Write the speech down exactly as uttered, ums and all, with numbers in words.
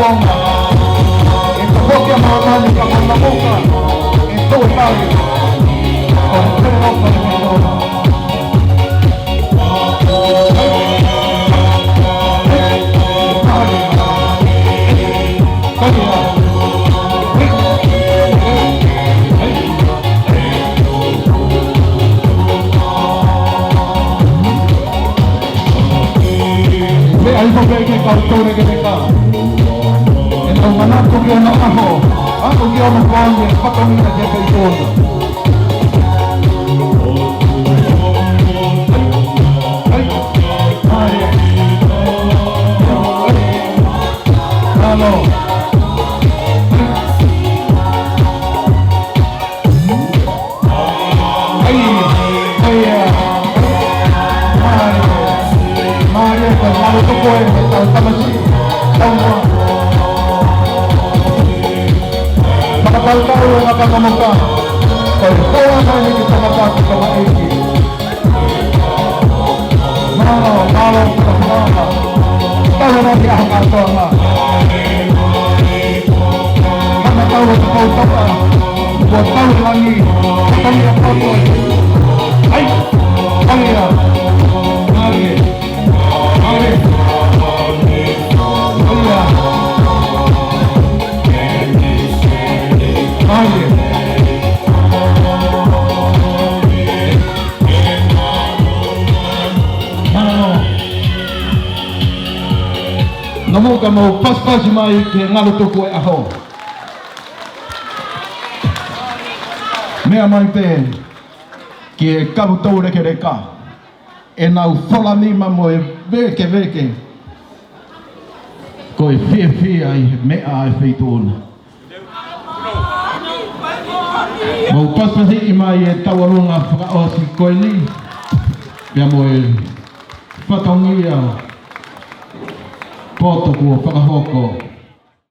Tonga. ʻE tokoki ʻa māmani ka ko Namuka ʻe toe tali. Ko e pele ʻofa ʻi he Tonga. Meʻa hifo pē ke kau tole ke meka. ʻE tau manako ki onoʻaho, ʻaʻu ki onopooni, ʻe fatongia ke pei tōna. Ai, ai, ai. Alo. Ai, ai, ai. Mālie, mālie, ko e ngalo toko e, tau tamasiʻi, tau moa. Fakatautau e ngaka Namuka. Ko e hoa mai ni ki tangata ki tamaiki. Mālō, mālō, mālō. Tau e ngaahi ʻaho kātoanga. Hana tau e tau tapa. Kuo tau e langi. Tau e poto. Ai, ai, ai. Ai, ai. Ai, ai. Ai, ai. Namuka, mou pasipasi mai ki he ngalo toko e ʻaho. Meʻa mai pē ki he kau toulekeleka, ʻenau fola nima mo e vēkeveke. Ko e fiefia ʻi he meʻa ʻa e feituʻu na. Mou pasipasiʻi mai e tauʻolunga fakaʻosi ko eni, pea mo e fatongia poto kuo fakahoko.